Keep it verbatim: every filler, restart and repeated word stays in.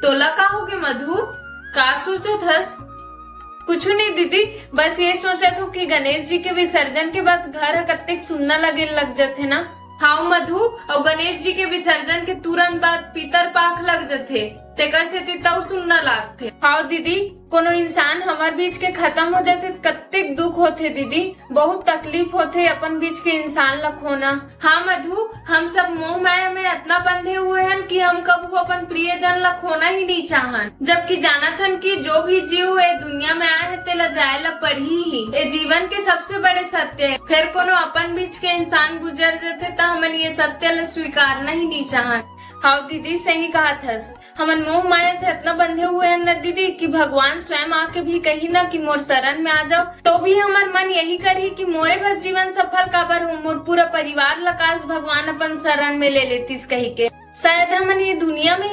तोला का होगे मधु? का सोचत हस? कुछु नहीं दीदी, बस ये सोचत हूँ कि गणेश जी के विसर्जन के बाद घर ह कत्तेक सुन्ना लगे लग जथे ना। हाव मधु, अउ गणेश जी के विसर्जन के तुरंत बाद पितर पाख लग जथे, तेकर सेती तउ सुन्ना लागथे। हाव दीदी, कोनो इंसान हमर बीच के खतम हो जाथे त कत्तेक दुख होथे दीदी, बहुत तकलीफ होथे अपन बीच के इंसान ला खोना। हाँ मधु, हम सब मोह माया में अतना बंधे हुए हन कि हम कभू अपन प्रियजन ला खोना ही नहीं चाहन, जबकि जानत हन कि जो भी जीव ए दुनिया में आए हे तेला जाए ला पड़ही ही। ए जीवन के सबसे बड़े सत्य हे। फिर कोनो अपन बीच के इंसान गुजर जथे त हमन ये सत्य ला स्वीकारना ही नहीं चाहन। हाव दीदी, सही कहत हस। हमन मोह माया से इतना बंधे हुए हन न दीदी कि भगवान स्वयं आके भी कही ना कि मोर शरण में आ जाओ, तो भी हमर मन यही करही कि मोरे बस जीवन सफल काबर हो, मोर पूरा परिवार ला काश भगवान अपन शरण में ले लेतिस कही के। शायद हमन ये दुनिया में